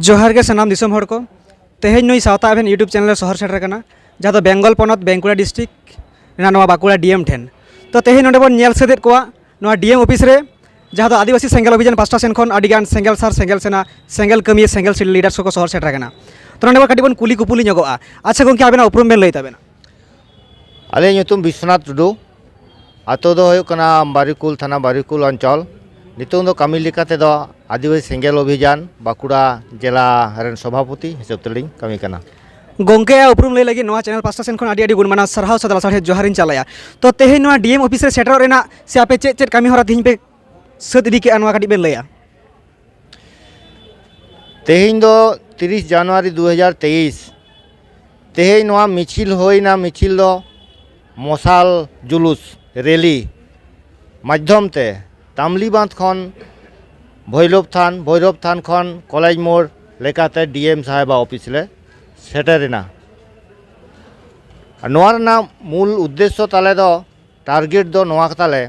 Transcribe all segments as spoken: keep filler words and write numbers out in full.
ᱡᱚᱦᱟᱨ ᱜᱮ ᱥᱟᱱᱟᱢ ᱫᱤᱥᱚᱢ ᱦᱚᱲ ᱠᱚ᱾ ᱛᱮᱦᱮᱧ ᱱᱩᱭ ᱥᱟᱶᱛᱟ ᱟᱵᱷᱮᱱ YouTube ᱪᱮᱱᱮᱞ ᱨᱮ ᱥᱚᱦᱚᱨ ᱥᱮᱴᱮᱨ ᱟᱠᱟᱱᱟ, ᱡᱟᱦᱟᱸ ᱫᱚ ᱵᱮᱝᱜᱚᱞ ᱯᱚᱱᱚᱛ ᱵᱟᱸᱠᱩᱲᱟ ᱰᱤᱥᱴᱨᱤᱠᱴ ᱨᱮᱱᱟᱜ ᱱᱚᱣᱟ ᱵᱟᱸᱠᱩᱲᱟ ᱰᱤ ᱮᱢ ᱴᱷᱮᱱ᱾ ᱛᱚ ᱛᱮᱦᱮᱧ ᱱᱚᱰᱮ ᱵᱚᱱ ᱧᱮᱞ ᱥᱟᱹᱛᱮᱫ ᱠᱚᱣᱟ ᱱᱚᱣᱟ ᱰᱤ ᱮᱢ ᱚᱯᱷᱤᱥ ᱨᱮ, ᱡᱟᱦᱟᱸ ᱫᱚ ᱟᱹᱫᱤᱵᱟᱹᱥᱤ ᱥᱮᱸᱜᱮᱞ ᱚᱵᱷᱤᱡᱟᱱ ᱯᱟᱥᱴᱟ ᱥᱮᱱ ᱠᱷᱚᱱ ᱟᱹᱰᱤᱜᱟᱱ ᱥᱮᱸᱜᱮᱞ ᱥᱟᱨ, ᱥᱮᱸᱜᱮᱞ ᱥᱮᱱᱟ, ᱥᱮᱸᱜᱮᱞ ᱠᱟᱹᱢᱤᱭᱟᱹ, ᱥᱮᱸᱜᱮᱞ ᱥᱤᱞ ᱞᱤᱰᱟᱨᱥ ᱠᱚᱠᱚ ᱥᱚᱦᱚᱨ ᱥᱮᱴᱮᱨ ᱟᱠᱟᱱᱟ᱾ ᱛᱚ ᱱᱚᱰᱮ ᱵᱚᱱ ᱠᱟᱹᱴᱤᱡ ᱵᱚᱱ ᱠᱩᱞᱤ ᱠᱩᱯᱩᱞᱤ ᱧᱚᱜᱚᱜᱼᱟ᱾ ᱟᱪᱪᱷᱟ ᱜᱚᱢᱠᱮ, ᱟᱵᱮᱱᱟᱜ ᱩᱯᱨᱩᱢ ᱵᱮᱱ ᱞᱟᱹᱭ ᱛᱟᱵᱮᱱᱟ? ᱟᱞᱮᱭᱟᱜ ᱧᱩᱛᱩᱢ ᱵᱤᱥᱥᱚᱱᱟᱛᱷ ᱴᱩᱰᱩ᱾ ᱟᱛᱳ ᱫᱚ ᱦᱩᱭᱩᱜ ᱠᱟᱱᱟ ᱵᱟᱨᱤᱠᱩᱞ, ᱛᱷᱟᱱᱟ ᱵᱟᱨᱤᱠᱩᱞ ᱚᱧᱪᱚᱞ᱾ ᱱᱤᱛᱚᱝ ᱫᱚ ᱠᱟᱹᱢᱤ ᱞᱮᱠᱟ ᱛᱮᱫᱚ ᱟᱹᱫᱤᱵᱟᱹᱥᱤ ᱥᱮᱸᱜᱮᱞ ᱚᱵᱷᱤᱡᱟᱱ ᱵᱟᱸᱠᱩᱲᱟ ᱡᱮᱞᱟ ᱨᱮᱱ ᱥᱚᱵᱷᱟᱯᱚᱛᱤ ᱦᱤᱥᱟᱹᱵ ᱛᱮᱞᱤᱧ ᱠᱟᱹᱢᱤ ᱠᱟᱱᱟ᱾ ᱜᱚᱢᱠᱮᱭᱟᱜ ᱩᱯᱨᱩᱢ ᱞᱟᱹᱭ ᱞᱟᱹᱜᱤᱫ ᱱᱚᱣᱟ ᱪᱮᱱᱮᱞ ᱯᱟᱥᱴᱟ ᱥᱮᱱ ᱠᱷᱚᱱ ᱟᱹᱰᱤ ᱟᱹᱰᱤ ᱜᱩᱱ ᱢᱟᱱᱟᱣ ᱥᱟᱨᱦᱟᱣ ᱥᱟᱶᱛᱮ ᱞᱟᱥᱟᱲᱦᱮᱫ ᱡᱚᱦᱟᱨᱤᱧ ᱪᱟᱞᱟᱭᱟ᱾ ᱛᱚ ᱛᱮᱦᱮᱧ ᱱᱚᱣᱟ ᱰᱤ ᱮᱢ ᱚᱯᱷᱤᱥ ᱨᱮ ᱥᱮᱴᱮᱨᱚᱜ ᱨᱮᱱᱟᱜ ᱥᱮ ᱟᱯᱮ ᱪᱮᱫ ᱪᱮᱫ ᱠᱟᱹᱢᱤ ᱦᱚᱨᱟ ᱛᱮᱦᱮᱧ ᱯᱮ ᱥᱟᱹᱛ ᱤᱫᱤ ᱠᱮᱜᱼᱟ, ᱱᱚᱣᱟ ᱠᱟᱹᱴᱤᱡ ᱵᱮᱱ ᱞᱟᱹᱭᱟ? ᱛᱮᱦᱮᱧ ᱫᱚ ᱛᱤᱨᱤᱥ ᱡᱟᱱᱩᱣᱟᱨᱤ ᱫᱩ ᱦᱟᱡᱟᱨ ᱛᱮᱭᱤᱥ᱾ ᱛᱮᱦᱮᱧ ᱱᱚᱣᱟ ᱢᱤᱪᱷᱤᱞ ᱦᱩᱭᱱᱟ᱾ ᱢᱤᱪᱷᱤᱞ ᱫᱚ ᱢᱚᱥᱟᱞ ᱡᱩᱞᱩᱥ, ᱨᱮᱞᱤ ᱢᱟᱫᱽᱫᱷᱚᱢ ᱛᱮ ᱛᱟᱢᱞᱤ ᱵᱟᱸᱫᱷ ᱠᱷᱚᱱ ᱵᱷᱳᱭᱨᱚᱵ ᱛᱷᱟᱱ, ᱵᱷᱳᱭᱨᱚᱵ ᱛᱷᱟᱱ ᱠᱷᱚᱱ ᱠᱚᱞᱮᱡᱽ ᱢᱳᱲ ᱞᱮᱠᱟᱛᱮ ᱰᱤ ᱮᱢ ᱥᱟᱦᱮᱵᱟᱜ ᱚᱯᱷᱤᱥ ᱞᱮ ᱥᱮᱴᱮᱨ ᱮᱱᱟ᱾ ᱱᱚᱣᱟ ᱨᱮᱱᱟᱜ ᱢᱩᱞ ᱩᱫᱽᱫᱮᱥᱥᱚ ᱛᱟᱞᱮ ᱫᱚ, ᱴᱟᱨᱜᱮᱴ ᱫᱚ ᱱᱚᱣᱟ ᱛᱟᱞᱮ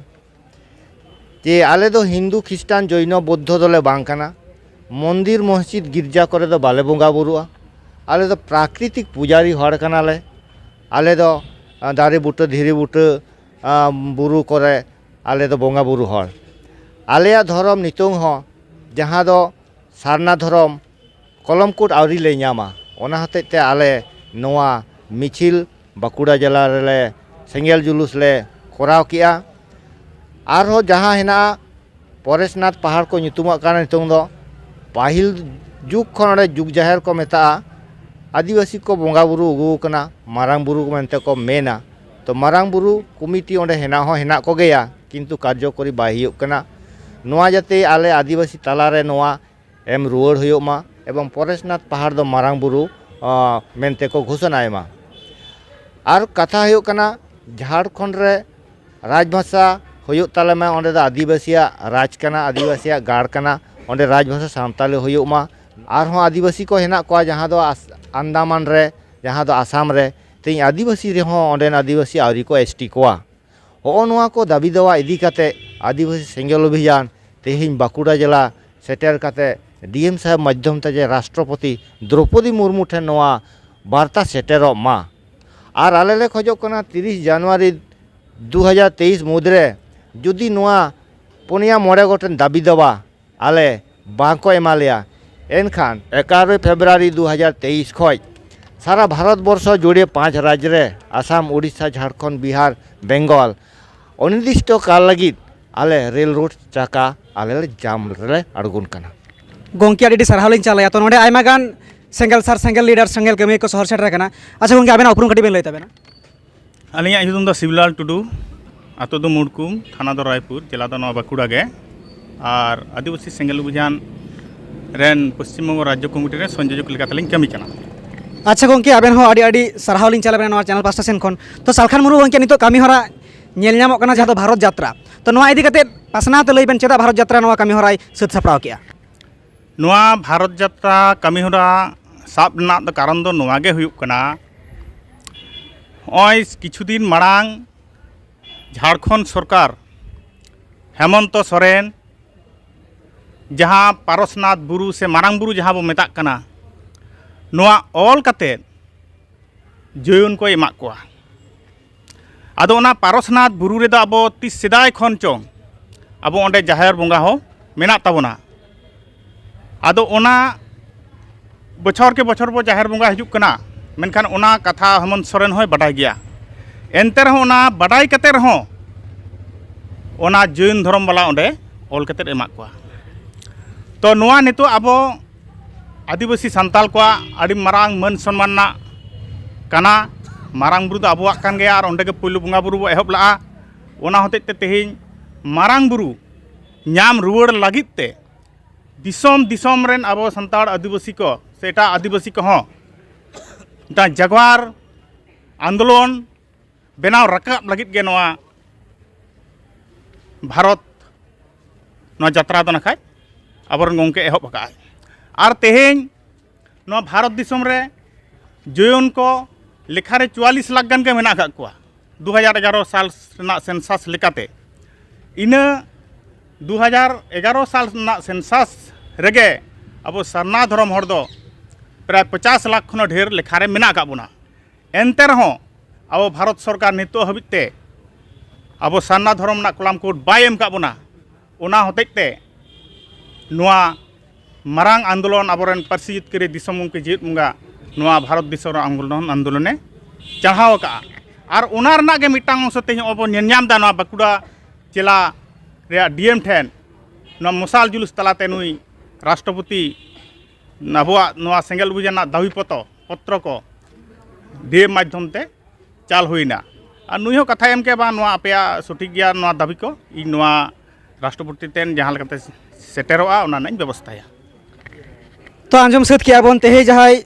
ᱡᱮ ᱟᱞᱮ ᱫᱚ ᱦᱤᱱᱫᱩ, ᱠᱷᱨᱤᱥᱴᱟᱱ, ᱡᱚᱭᱱᱚ, ᱵᱳᱫᱽᱫᱷᱚ ᱫᱚᱞᱮ ᱵᱟᱝ ᱠᱟᱱᱟ᱾ ᱢᱚᱱᱫᱤᱨ, ᱢᱚᱥᱡᱤᱫ, ᱜᱤᱨᱡᱟ ᱠᱚᱨᱮ ᱫᱚ ᱵᱟᱞᱮ ᱵᱚᱸᱜᱟ ᱵᱩᱨᱩᱜᱼᱟ᱾ ᱟᱞᱮ ᱫᱚ ᱯᱨᱟᱠᱨᱤᱛᱤᱠ ᱯᱩᱡᱟᱨᱤ ᱦᱚᱲ ᱠᱟᱱᱟᱞᱮ᱾ ᱟᱞᱮ ᱫᱚ, ᱟ, ᱫᱟᱨᱮ ᱵᱩᱴᱟᱹ, ᱫᱷᱤᱨᱤ ᱵᱩᱴᱟᱹ, ᱟ, ᱵᱩᱨᱩ ᱠᱚᱨᱮ ᱟᱞᱮ ᱫᱚ ᱵᱚᱸᱜᱟ ᱵᱩᱨᱩ ᱦᱚᱲ᱾ ᱟᱞᱮᱭᱟᱜ ᱫᱷᱚᱨᱚᱢ ᱱᱤᱛᱚᱝ ᱦᱚᱸ, ᱡᱟᱦᱟᱸ ᱫᱚ ᱥᱟᱨᱱᱟ ᱫᱷᱚᱨᱚᱢ, ᱠᱚᱞᱚᱢ ᱠᱳᱰ ᱟᱹᱣᱨᱤ ᱞᱮ ᱧᱟᱢᱟ᱾ ᱚᱱᱟ ᱦᱚᱛᱮᱡ ᱛᱮ ᱟᱞᱮ ᱱᱚᱣᱟ ᱢᱤᱪᱷᱤᱞ ᱵᱟᱸᱠᱩᱲᱟ ᱡᱮᱞᱟ ᱨᱮᱞᱮ ᱥᱮᱸᱜᱮᱞ ᱡᱩᱞᱩᱥ ᱞᱮ ᱠᱚᱨᱟᱣ ᱠᱮᱜᱼᱟ᱾ ᱟᱨᱦᱚᱸ ᱡᱟᱦᱟᱸ ᱦᱮᱱᱟᱜᱼᱟ, ᱯᱚᱨᱮᱥᱱᱟᱛᱷ ᱯᱟᱦᱟᱲ ᱠᱚ ᱧᱩᱛᱩᱢᱟᱜ ᱠᱟᱱᱟ ᱱᱤᱛᱚᱝ ᱫᱚ᱾ ᱯᱟᱹᱦᱤᱞ ᱡᱩᱜᱽ ᱠᱷᱚᱱ ᱚᱸᱰᱮ ᱡᱩᱜᱽ ᱡᱟᱦᱮᱨ ᱠᱚ ᱢᱮᱛᱟᱜᱼᱟ᱾ ᱟᱹᱫᱤᱵᱟᱹᱥᱤ ᱠᱚ ᱵᱚᱸᱜᱟ ᱵᱩᱨᱩ ᱟᱹᱜᱩ ᱟᱠᱟᱱᱟ, ᱢᱟᱨᱟᱝ ᱵᱩᱨᱩ ᱢᱮᱱᱛᱮ ᱠᱚ ᱢᱮᱱᱟ᱾ ᱛᱚ ᱢᱟᱨᱟᱝ ᱵᱩᱨᱩ ᱠᱚᱢᱤᱴᱤ ᱚᱸᱰᱮ ᱦᱮᱱᱟᱜ ᱦᱚᱸ ᱦᱮᱱᱟᱜ ᱠᱚᱜᱮᱭᱟ, ᱠᱤᱱᱛᱩ ᱠᱟᱨᱡᱚᱠᱚᱨᱤ ᱵᱟᱭ ᱦᱩᱭᱩᱜ ᱠᱟᱱᱟ᱾ ᱱᱚᱣᱟ ᱡᱟᱛᱮ ᱟᱞᱮ ᱟᱹᱫᱤᱵᱟᱹᱥᱤ ᱛᱟᱞᱟᱨᱮ ᱱᱚᱣᱟ ᱮᱢ ᱨᱩᱣᱟᱹᱲ ᱦᱩᱭᱩᱜ ᱢᱟ ᱮᱵᱚᱝ ᱯᱚᱨᱮᱥᱱᱟᱛᱷ ᱯᱟᱦᱟᱲ ᱫᱚ ᱢᱟᱨᱟᱝ ᱵᱩᱨᱩ, ᱟ, ᱢᱮᱱᱛᱮ ᱠᱚ ᱜᱷᱳᱥᱚᱱᱟᱭ ᱢᱟ᱾ ᱟᱨ ᱠᱟᱛᱷᱟ ᱦᱩᱭᱩᱜ ᱠᱟᱱᱟ, ᱡᱷᱟᱲᱠᱷᱚᱸᱰ ᱨᱮ ᱨᱟᱡᱽᱵᱷᱟᱥᱟ ᱦᱩᱭᱩᱜ ᱛᱟᱞᱮ ᱢᱟ, ᱚᱸᱰᱮ ᱫᱚ ᱟᱹᱫᱤᱵᱟᱹᱥᱤᱭᱟᱜ ᱨᱟᱡᱽ ᱠᱟᱱᱟ, ᱟᱹᱫᱤᱵᱟᱹᱥᱤᱭᱟᱜ ᱜᱟᱲ ᱠᱟᱱᱟ, ᱚᱸᱰᱮ ᱨᱟᱡᱽᱵᱷᱟᱥᱟ ᱥᱟᱱᱛᱟᱞᱤ ᱦᱩᱭᱩᱜ ᱢᱟ᱾ ᱟᱨᱦᱚᱸ ᱟᱹᱫᱤᱵᱟᱹᱥᱤ ᱠᱚ ᱦᱮᱱᱟᱜ ᱠᱚᱣᱟ ᱡᱟᱦᱟᱸ ᱫᱚ ᱟᱥ-, ᱟᱱᱫᱟᱢᱟᱱ ᱨᱮ, ᱡᱟᱦᱟᱸ ᱫᱚ ᱟᱥᱟᱢ ᱨᱮ, ᱛᱮᱦᱮᱧ ᱟᱹᱫᱤᱵᱟᱹᱥᱤ ᱨᱮᱦᱚᱸ ᱚᱸᱰᱮᱱ ᱟᱹᱫᱤᱵᱟᱹᱥᱤ ᱟᱹᱣᱨᱤ ᱠᱚ ᱮᱥ ᱴᱤ ᱠᱚᱣᱟ᱾ ᱦᱚᱜᱼᱚ ᱱᱚᱣᱟ ᱠᱚ ᱫᱟᱹᱵᱤ ᱫᱟᱣᱟ ᱤᱫᱤ ᱠᱟᱛᱮ ᱟᱹᱫᱤᱵᱟᱹᱥᱤ ᱥᱮᱸᱜᱮᱞ ᱚᱵᱷᱤᱡᱟᱱ ᱛᱮᱦᱮᱧ ᱵᱟᱸᱠᱩᱲᱟ ᱡᱮᱞᱟ ᱥᱮᱴᱮᱨ ᱠᱟᱛᱮ ᱰᱤ ᱮᱢ ᱥᱟᱦᱮᱵᱽ ᱢᱟᱫᱽᱫᱷᱚᱢ ᱛᱮ ᱡᱮ ᱨᱟᱥᱴᱨᱚᱯᱚᱛᱤ ᱫᱨᱚᱣᱯᱚᱫᱤ ᱢᱩᱨᱢᱩ ᱴᱷᱮᱱ ᱱᱚᱣᱟ ᱵᱟᱨᱛᱟ ᱥᱮᱴᱮᱨᱚᱜ ᱢᱟ᱾ ᱟᱨ ᱟᱞᱮ ᱞᱮ ᱠᱷᱚᱡᱚᱜ ᱠᱟᱱᱟ ᱛᱤᱨᱤᱥ ᱡᱟᱱᱩᱣᱟᱨᱤ ᱫᱩ ᱦᱟᱡᱟᱨ ᱛᱮᱭᱤᱥ ᱢᱩᱫᱽᱨᱮ ᱡᱩᱫᱤ ᱱᱚᱣᱟ ᱯᱩᱱᱭᱟ ᱢᱚᱬᱮ ᱜᱚᱴᱮᱱ ᱫᱟᱹᱵᱤ ᱫᱟᱵᱟ ᱟᱞᱮ ᱵᱟᱝ ᱠᱚ ᱮᱢᱟ ᱞᱮᱭᱟ, ᱮᱱᱠᱷᱟᱱ ᱮᱜᱟᱨᱚᱭ ᱯᱷᱮᱵᱽᱨᱩᱣᱟᱨᱤ ᱫᱩ ᱦᱟᱡᱟᱨ ᱛᱮᱭᱤᱥ ᱠᱷᱚᱱ ᱥᱟᱨᱟ ᱵᱷᱟᱨᱚᱛ ᱵᱚᱨᱥᱚ ᱡᱩᱲᱮ ᱯᱟᱸᱪ ᱨᱟᱡᱽ ᱨᱮ, ᱟᱥᱟᱢ, ᱳᱰᱤᱥᱟ, ᱡᱷᱟᱲᱠᱷᱚᱸᱰ, ᱵᱤᱦᱟᱨ, ᱵᱮᱝᱜᱚᱞ, ᱚᱱᱤᱨᱫᱤᱥᱴᱚ ᱠᱟᱞ ᱞᱟᱹᱜᱤᱫ ᱟᱞᱮ ᱨᱮᱞ ᱨᱳᱰ ᱪᱟᱠᱟ ᱟᱞᱮ ᱞᱮ ᱡᱟᱢ ᱨᱮᱞᱮ ᱟᱬᱜᱚᱱ ᱠᱟᱱᱟ᱾ ᱜᱚᱢᱠᱮ, ᱟᱹᱰᱤ ᱟᱹᱰᱤ ᱥᱟᱨᱦᱟᱣ ᱞᱤᱧ ᱪᱟᱞᱟᱭᱟ᱾ ᱛᱚ, ᱱᱚᱰᱮ ᱟᱭᱢᱟ ᱜᱟᱱ ᱥᱮᱸᱜᱮᱞ ᱥᱟᱨ ᱥᱮᱸᱜᱮᱞ ᱞᱤᱰᱟᱨ ᱥᱮᱸᱜᱮᱞ ᱠᱟᱹᱢᱤᱭᱟᱹ ᱠᱚ ᱥᱚᱦᱚᱨ ᱥᱮᱴᱮᱨ ᱟᱠᱟᱱᱟ᱾ ᱟᱪᱪᱷᱟ ᱜᱚᱢᱠᱮ, ᱟᱵᱮᱱᱟᱜ ᱩᱯᱨᱩᱢ ᱠᱟᱹᱴᱤᱡ ᱵᱮᱱ ᱞᱟᱹᱭ ᱛᱟᱵᱮᱱᱟ᱾ ᱟᱹᱞᱤᱧᱟᱜ ᱧᱩᱛᱩᱢ ᱫᱚ ᱥᱤᱵᱽᱞᱟᱞ ᱴᱩᱰᱩ, ᱟᱛᱳ ᱫᱚ ᱢᱩᱲᱠᱩᱢ, ᱛᱷᱟᱱᱟ ᱫᱚ ᱨᱟᱭᱯᱩᱨ, ᱡᱮᱞᱟ ᱫᱚ ᱱᱚᱣᱟ ᱵᱟᱸᱠᱩᱲᱟ ᱜᱮ᱾ ᱟᱨ ᱟᱹᱫᱤᱵᱟᱹᱥᱤ ᱥᱮᱸᱜᱮᱞ ᱚᱵᱷᱤᱡᱟᱱ ᱨᱮᱱ ᱯᱚᱥᱪᱤᱢ ᱵᱚᱝᱜᱚ ᱨᱟᱡᱽᱡᱚ ᱠᱚᱢᱤᱴᱤ ᱨᱮ ᱥᱚᱝᱡᱳᱡᱚᱠ ᱞᱮᱠᱟᱛᱮᱞᱤᱧ ᱠᱟᱹᱢᱤ ᱠᱟᱱᱟ᱾ ᱟᱪᱪᱷᱟ ᱜᱚᱢᱠᱮ, ᱟᱵᱮᱱ ᱦᱚᱸ ᱟᱹᱰᱤ ᱟᱹᱰᱤ ᱥᱟᱨᱦᱟᱣ ᱞᱤᱧ ᱪᱟᱞ ᱟᱵᱮᱱᱟ ᱱᱚᱣᱟ ᱪᱮᱱᱮᱞ ᱯᱟᱥᱴᱟ ᱥᱮᱱ ᱠᱷᱚᱱ᱾ ᱛᱚ ᱥᱟᱞᱠᱷᱟᱱ ᱢᱩᱨᱢᱩ ᱜᱚᱢᱠᱮ, ᱱᱤᱛᱚᱜ ᱠᱟᱹᱢᱤ ᱦᱚᱨᱟ ᱧᱮᱞ ᱧᱟᱢᱚᱜ ᱠᱟᱱᱟ ᱡᱟᱦᱟᱸ ᱫᱚ ᱵᱷᱟᱨᱚᱛ ᱡᱟᱛᱨᱟ᱾ ᱛᱚ ᱱᱚᱣᱟ ᱤᱫᱤ ᱠᱟᱛᱮ ᱯᱟᱥᱱᱟᱣ ᱛᱮ ᱞᱟᱹᱭ ᱵᱮᱱ, ᱪᱮᱫᱟᱜ ᱵᱷᱟᱨᱚᱛ ᱡᱟᱛᱨᱟ ᱱᱚᱣᱟ ᱠᱟᱹᱢᱤ ᱦᱚᱨᱟᱭ ᱥᱟᱹᱛ ᱥᱟᱯᱲᱟᱣ ᱠᱮᱜᱼᱟ? ᱱᱚᱣᱟ ᱵᱷᱟᱨᱚᱛ ᱡᱟᱛᱨᱟ ᱠᱟᱹᱢᱤ ᱦᱚᱨᱟ ᱥᱟᱵ ᱨᱮᱱᱟᱜ ᱫᱚ ᱠᱟᱨᱚᱱ ᱫᱚ ᱱᱚᱣᱟ ᱜᱮ ᱦᱩᱭᱩᱜ ᱠᱟᱱᱟ, ᱱᱚᱜᱼᱚᱭ ᱠᱤᱪᱷᱩ ᱫᱤᱱ ᱢᱟᱲᱟᱝ ᱡᱷᱟᱲᱠᱷᱚᱸᱰ ᱥᱚᱨᱠᱟᱨ ᱦᱮᱢᱚᱱᱛᱚ ᱥᱚᱨᱮᱱ ᱡᱟᱦᱟᱸ ᱯᱟᱨᱚᱥᱱᱟᱛᱷ ᱵᱩᱨᱩ ᱥᱮ ᱢᱟᱨᱟᱝ ᱵᱩᱨᱩ ᱡᱟᱦᱟᱸ ᱵᱚ ᱢᱮᱛᱟᱜ ᱠᱟᱱᱟ, ᱱᱚᱣᱟ ᱚᱞ ᱠᱟᱛᱮᱫ ᱡᱳᱭᱚᱱ ᱠᱚ ᱮᱢᱟᱜ ᱠᱚᱣᱟ᱾ ᱟᱫᱚ ᱚᱱᱟ ᱯᱟᱨᱚᱥᱱᱟᱛᱷ ᱵᱩᱨᱩ ᱨᱮᱫᱚ ᱟᱵᱚ ᱛᱤᱥ ᱥᱮᱫᱟᱭ ᱠᱷᱚᱱ ᱪᱚᱝ ᱟᱵᱚ ᱚᱸᱰᱮ ᱡᱟᱦᱮᱨ ᱵᱚᱸᱜᱟ ᱦᱚᱸ ᱢᱮᱱᱟᱜ ᱛᱟᱵᱚᱱᱟ᱾ ᱟᱫᱚ ᱚᱱᱟ ᱵᱚᱪᱷᱚᱨ ᱠᱮ ᱵᱚᱪᱷᱚᱨ ᱵᱚ ᱡᱟᱦᱮᱨ ᱵᱚᱸᱜᱟ ᱦᱤᱡᱩᱜ ᱠᱟᱱᱟ, ᱢᱮᱱᱠᱷᱟᱱ ᱚᱱᱟ ᱠᱟᱛᱷᱟ ᱦᱮᱢᱚᱱᱛ ᱥᱚᱨᱮᱱ ᱦᱚᱸᱭ ᱵᱟᱰᱟᱭ ᱜᱮᱭᱟ᱾ ᱮᱱᱛᱮ ᱨᱮᱦᱚᱸ ᱚᱱᱟ ᱵᱟᱰᱟᱭ ᱠᱟᱛᱮ ᱨᱮᱦᱚᱸ ᱚᱱᱟ ᱡᱳᱭᱱ ᱫᱷᱚᱨᱚᱢ ᱵᱟᱞᱟ ᱚᱸᱰᱮ ᱚᱞ ᱠᱟᱛᱮ ᱮᱢᱟᱜ ᱠᱚᱣᱟ᱾ ᱛᱚ ᱱᱚᱣᱟ ᱱᱤᱛᱚᱜ ᱟᱵᱚ ᱟᱹᱫᱤᱵᱟᱹᱥᱤ ᱥᱟᱱᱛᱟᱲ ᱠᱚᱣᱟᱜ ᱟᱹᱰᱤ ᱢᱟᱨᱟᱝ ᱢᱟᱹᱱ ᱥᱚᱱᱢᱟᱱ ᱨᱮᱱᱟᱜ ᱠᱟᱱᱟ᱾ ᱢᱟᱨᱟᱝ ᱵᱩᱨᱩ ᱫᱚ ᱟᱵᱚᱣᱟᱜ ᱠᱟᱱ ᱜᱮᱭᱟ ᱟᱨ ᱚᱸᱰᱮ ᱜᱮ ᱯᱳᱭᱞᱳ ᱵᱚᱸᱜᱟ ᱵᱩᱨᱩ ᱵᱚ ᱮᱦᱚᱵ ᱞᱟᱜᱼᱟ᱾ ᱚᱱᱟ ᱦᱚᱛᱮᱡ ᱛᱮ ᱛᱮᱦᱮᱧ ᱢᱟᱨᱟᱝ ᱵᱩᱨᱩ ᱧᱟᱢ ᱨᱩᱣᱟᱹᱲ ᱞᱟᱹᱜᱤᱫ ᱛᱮ ᱫᱤᱥᱚᱢ ᱫᱤᱥᱚᱢ ᱨᱮᱱ ᱟᱵᱚ ᱥᱟᱱᱛᱟᱲ ᱟᱹᱫᱤᱵᱟᱹᱥᱤ ᱠᱚ ᱥᱮ ᱮᱴᱟᱜ ᱟᱹᱫᱤᱵᱟᱹᱥᱤ ᱠᱚᱦᱚᱸ ᱢᱤᱫᱴᱟᱝ ᱡᱟᱜᱽᱣᱟᱨ ᱟᱱᱫᱳᱞᱚᱱ ᱵᱮᱱᱟᱣ ᱨᱟᱠᱟᱵ ᱞᱟᱹᱜᱤᱫ ᱜᱮ ᱱᱚᱣᱟ ᱵᱷᱟᱨᱚᱛ, ᱱᱚᱣᱟ ᱡᱟᱛᱨᱟ ᱫᱚ ᱱᱟᱠᱷᱟᱡ ᱟᱵᱚᱨᱮᱱ ᱜᱚᱢᱠᱮ ᱮᱦᱚᱵ ᱟᱠᱟᱫᱼᱟᱭ᱾ ᱟᱨ ᱛᱮᱦᱮᱧ ᱱᱚᱣᱟ ᱵᱷᱟᱨᱚᱛ ᱫᱤᱥᱚᱢ ᱨᱮ ᱡᱳᱭᱚᱱ ᱠᱚ ᱞᱮᱠᱷᱟ ᱨᱮ ᱪᱩᱣᱟᱞᱤᱥ ᱞᱟᱠᱷ ᱜᱟᱱ ᱜᱮ ᱢᱮᱱᱟᱜ ᱟᱠᱟᱫ ᱠᱚᱣᱟ ᱫᱩ ᱦᱟᱡᱟᱨ ᱮᱜᱟᱨᱚ ᱥᱟᱞ ᱨᱮᱱᱟᱜ ᱥᱮᱱᱥᱟᱥ ᱞᱮᱠᱟᱛᱮ᱾ ᱤᱱᱟᱹ ᱫᱩ ᱦᱟᱡᱟᱨ ᱮᱜᱟᱨᱚ ᱥᱟᱞ ᱨᱮᱱᱟᱜ ᱥᱮᱱᱥᱟᱥ ᱨᱮᱜᱮ ᱟᱵᱚ ᱥᱟᱨᱱᱟ ᱫᱷᱚᱨᱚᱢ ᱦᱚᱲ ᱫᱚ ᱯᱨᱟᱭ ᱯᱚᱪᱟᱥ ᱞᱟᱠᱷ ᱠᱷᱚᱱ ᱦᱚᱸ ᱰᱷᱮᱨ ᱞᱮᱠᱷᱟ ᱨᱮ ᱢᱮᱱᱟᱜ ᱟᱠᱟᱫ ᱵᱚᱱᱟ᱾ ᱮᱱᱛᱮ ᱨᱮᱦᱚᱸ ᱟᱵᱚ ᱵᱷᱟᱨᱚᱛ ᱥᱚᱨᱠᱟᱨ ᱱᱤᱛᱚᱜ ᱦᱟᱹᱵᱤᱡ ᱛᱮ ᱟᱵᱚ ᱥᱟᱨᱱᱟ ᱫᱷᱚᱨᱚᱢ ᱨᱮᱱᱟᱜ ᱠᱚᱞᱟᱢ ᱠᱳᱰ ᱵᱟᱭ ᱮᱢ ᱟᱠᱟᱫ ᱵᱚᱱᱟ᱾ ᱚᱱᱟ ᱦᱚᱛᱮᱡ ᱛᱮ ᱱᱚᱣᱟ ᱢᱟᱨᱟᱝ ᱟᱱᱫᱳᱞᱚᱱ ᱟᱵᱚᱨᱮᱱ ᱯᱟᱹᱨᱥᱤ ᱡᱤᱛᱠᱟᱹᱨᱤ ᱫᱤᱥᱚᱢ ᱜᱚᱢᱠᱮ ᱡᱤᱣᱮᱫ ᱵᱚᱸᱜᱟ ᱱᱚᱣᱟ ᱵᱷᱟᱨᱚᱛ ᱫᱤᱥᱚᱢ ᱨᱮ ᱟᱱᱫᱳᱞᱚᱱ, ᱟᱱᱫᱳᱞᱚᱱᱮ ᱪᱟᱲᱦᱟᱣ ᱟᱠᱟᱫᱼᱟ᱾ ᱟᱨ ᱚᱱᱟ ᱨᱮᱱᱟᱜ ᱜᱮ ᱢᱤᱫᱴᱟᱝ ᱚᱝᱥᱚ ᱛᱮᱦᱮᱧ ᱟᱵᱚ ᱧᱮᱞ ᱧᱟᱢ ᱮᱫᱟ, ᱱᱚᱣᱟ ᱵᱟᱸᱠᱩᱲᱟ ᱡᱮᱞᱟ ᱨᱮᱭᱟᱜ ᱰᱤ ᱮᱢ ᱴᱷᱮᱱ ᱱᱚᱣᱟ ᱢᱚᱥᱟᱞ ᱡᱩᱞᱩᱥ ᱛᱟᱞᱟᱛᱮ ᱱᱩᱭ ᱨᱟᱥᱴᱨᱚᱯᱚᱛᱤ ᱟᱵᱚᱣᱟᱜ ᱱᱚᱣᱟ ᱥᱮᱸᱜᱮᱞ ᱚᱵᱷᱤᱡᱟᱱ ᱨᱮᱱᱟᱜ ᱫᱟᱹᱵᱤ ᱯᱚᱛᱚ, ᱯᱚᱛᱨᱚ ᱠᱚ ᱰᱤ ᱮᱢ ᱢᱟᱫᱽᱫᱷᱚᱢ ᱛᱮ ᱪᱟᱞ ᱦᱩᱭᱱᱟ᱾ ᱟᱨ ᱱᱩᱭ ᱦᱚᱸ ᱠᱟᱛᱷᱟᱭ ᱮᱢ ᱠᱮᱫ, ᱵᱟᱝ, ᱱᱚᱣᱟ ᱟᱯᱮᱭᱟᱜ ᱥᱚᱴᱷᱤᱠ ᱜᱮᱭᱟ, ᱱᱚᱣᱟ ᱫᱟᱹᱵᱤ ᱠᱚ ᱤᱧ ᱱᱚᱣᱟ ᱨᱟᱥᱴᱨᱚᱯᱚᱛᱤ ᱴᱷᱮᱱ ᱡᱟᱦᱟᱸ ᱞᱮᱠᱟᱛᱮ ᱥᱮᱴᱮᱨᱚᱜᱼᱟ, ᱚᱱᱟ ᱨᱮᱱᱟᱜ ᱤᱧ ᱵᱮᱵᱚᱥᱛᱷᱟᱭᱟ᱾ ᱛᱚ, ᱟᱸᱡᱚᱢ ᱥᱟᱹᱛ ᱠᱮᱜᱼᱟ ᱵᱚᱱ ᱛᱮᱦᱮᱧ ᱡᱟᱦᱟᱸᱭ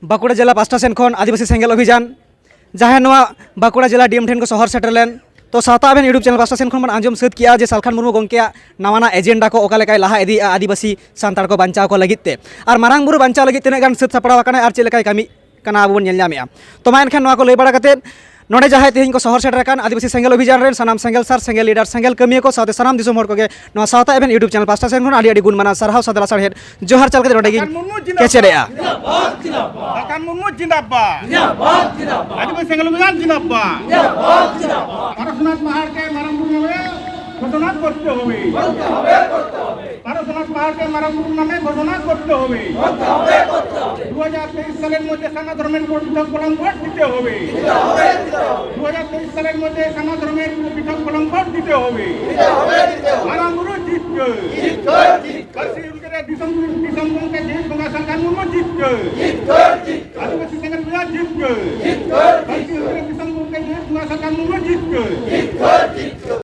ᱵᱟᱸᱠᱩᱲᱟ ᱡᱮᱞᱟ ᱯᱟᱥᱴᱟ ᱥᱮᱱ ᱠᱷᱚᱱ ᱟᱹᱫᱤᱵᱟᱹᱥᱤ ᱥᱮᱸᱜᱮᱞ ᱚᱵᱷᱤᱡᱟᱱ, ᱡᱟᱦᱟᱸᱭ ᱱᱚᱣᱟ ᱵᱟᱸᱠᱩᱲᱟ ᱡᱮᱞᱟ ᱰᱤ ᱮᱢ ᱴᱷᱮᱱ ᱠᱚ ᱥᱚᱦᱚᱨ ᱥᱮᱴᱮᱨ ᱞᱮᱱ᱾ ᱛᱚ, ᱥᱟᱶᱛᱟ ᱟᱵᱷᱮᱱ YouTube channel ᱯᱟᱥᱴᱟ ᱥᱮᱱ ᱠᱷᱚᱱ ᱵᱚᱱ ᱟᱸᱡᱚᱢ ᱥᱟᱹᱛ ᱠᱮᱜᱼᱟ ᱡᱮ ᱥᱟᱞᱠᱷᱟᱱ ᱢᱩᱨᱢᱩ ᱜᱚᱢᱠᱮᱭᱟᱜ ᱱᱟᱣᱟᱱᱟᱜ ᱮᱡᱮᱱᱰᱟ ᱠᱚ ᱚᱠᱟ ᱞᱮᱠᱟᱭ ᱞᱟᱦᱟ ᱤᱫᱤᱭᱮᱜᱼᱟ ᱟᱹᱫᱤᱵᱟᱹᱥᱤ ᱥᱟᱱᱛᱟᱲ ᱠᱚ ᱵᱟᱧᱪᱟᱣ ᱠᱚ ᱞᱟᱹᱜᱤᱫ ᱛᱮ, ᱟᱨ ᱢᱟᱨᱟᱝ ᱵᱩᱨᱩ ᱵᱟᱧᱪᱟᱣ ᱞᱟᱹᱜᱤᱫ ᱛᱤᱱᱟᱹᱜ ᱜᱟᱱ ᱥᱟᱹᱛ ᱥᱟᱯᱲᱟᱣ ᱟᱠᱟᱱᱟᱭ ᱟᱨ ᱪᱮᱫ ᱞᱮᱠᱟᱭ ᱠᱟᱹᱢᱤ ᱠᱟᱱᱟ, ᱟᱵᱚ ᱵᱚᱱ ᱧᱮᱞ ᱧᱟᱢᱮᱜᱼᱟ᱾ ᱛᱚ, ᱢᱟ ᱮᱱᱠᱷᱟᱱ ᱱᱚᱣᱟ ᱠᱚ ᱞᱟᱹᱭ ᱵᱟᱲᱟ ᱠᱟᱛᱮᱫ, ᱱᱚᱰᱮ ᱡᱟᱦᱟᱸᱭ ᱛᱮᱦᱮᱧ ᱠᱚ ᱥᱚᱦᱚᱨ ᱥᱮᱴᱮᱨ ᱟᱠᱟᱱ ᱟᱹᱫᱤᱵᱟᱹᱥᱤ ᱥᱮᱸᱜᱮᱞ ᱚᱵᱷᱤᱡᱟᱱ ᱨᱮᱱ ᱥᱟᱱᱟᱢ ᱥᱮᱸᱜᱮᱞ ᱥᱟᱨ, ᱥᱮᱸᱜᱮᱞ ᱞᱤᱰᱟᱨ, ᱥᱮᱸᱜᱮᱞ ᱠᱟᱹᱢᱤᱭᱟᱹ ᱠᱚ ᱥᱟᱶᱛᱮ ᱥᱟᱱᱟᱢ ᱫᱤᱥᱚᱢ ᱦᱚᱲ ᱠᱚᱜᱮ ᱱᱚᱣᱟ ᱥᱟᱶᱛᱟ ᱟᱵᱷᱮᱱ YouTube channel ᱯᱟᱥᱴᱟ ᱥᱮᱱ ᱠᱷᱚᱱ ᱟᱹᱰᱤ ᱟᱹᱰᱤ ᱜᱩᱱ ᱢᱟᱱᱟᱣ ᱥᱟᱨᱦᱟᱣ ᱥᱟᱫᱽᱨᱟ ᱥᱟᱨᱦᱮᱫ ᱡᱚᱦᱟᱨ ᱪᱟᱞ ᱠᱟᱛᱮ ᱱᱚᱰᱮ ᱜᱤᱧ ᱥᱟᱞᱠᱷᱟᱱ ᱢᱩᱨᱢᱩ ᱡᱤᱱᱫᱟᱵᱟᱫ᱾ ᱠᱮᱪᱮᱫᱮᱜᱼᱟ᱾ ᱥᱟᱞᱠᱷᱟᱱ ᱢᱩᱨᱢᱩ ᱡᱤᱱᱫᱟᱵᱟᱫ᱾ ᱡᱤᱱᱫᱟᱵᱟᱫ, ᱡᱤᱱᱫᱟᱵᱟᱫ᱾ ᱟᱹᱫᱤᱵᱟᱹᱥᱤ ᱥᱮᱸᱜᱮᱞ ᱚᱵᱷᱤᱡᱟᱱ ᱡᱤᱱᱫᱟᱵᱟᱫ᱾ ᱡᱤᱱᱫᱟᱵᱟᱫ, ᱡᱤᱱᱫᱟᱵᱟᱫ᱾ ᱯᱟᱨᱥᱚᱱᱟᱛ ᱢᱟᱦᱟᱨ ᱠᱮ ᱢᱟᱨᱟᱝ ᱵᱩᱨᱩ ᱱᱟᱢᱮ ᱜᱷᱳᱥᱚᱱᱟ ᱠᱚᱨᱛᱮ ᱦᱳᱵᱮ᱾ ᱠᱚᱨᱛᱮ ᱦᱳᱵᱮ, ᱠᱚᱨᱛᱮ ᱦᱳᱵᱮ᱾ ᱯᱟᱨᱥᱚᱱᱟᱛ ᱢᱟᱦᱟᱨ ᱠᱮ ᱢᱟᱨᱟᱝ ᱵᱩᱨᱩ ᱱᱟᱢᱮ ᱜᱷᱳᱥᱚᱱᱟ ᱠᱚᱨᱛᱮ ᱦᱳᱵᱮ। করতে হবে, করতে হবে। দু হাজার তেইশ সালের মধ্যে সানা ধর্মের উপর পৃথক কলাম কোড দিতে হবে। দিতে হবে, দিতে হবে। দু হাজার তেইশ সালের মধ্যে সানা ধর্মের উপর পৃথক কলাম কোড দিতে হবে। দিতে হবে, দিতে হবে। মারাং গুরু জিতকে। জিতকে, জিতকে। পার্সি উলকের দিসম, দিসম গমকে জিত বঙ্গা সরকার মুর্মু জিতকে। জিতকে, জিতকে। আদিবাসী সেনার বিরাট জিতকে। জিতকে, পার্সি উলকের দিসম গমকে জিত বঙ্গা সরকার মুর্মু জিতকে। জিতকে, জিতকে।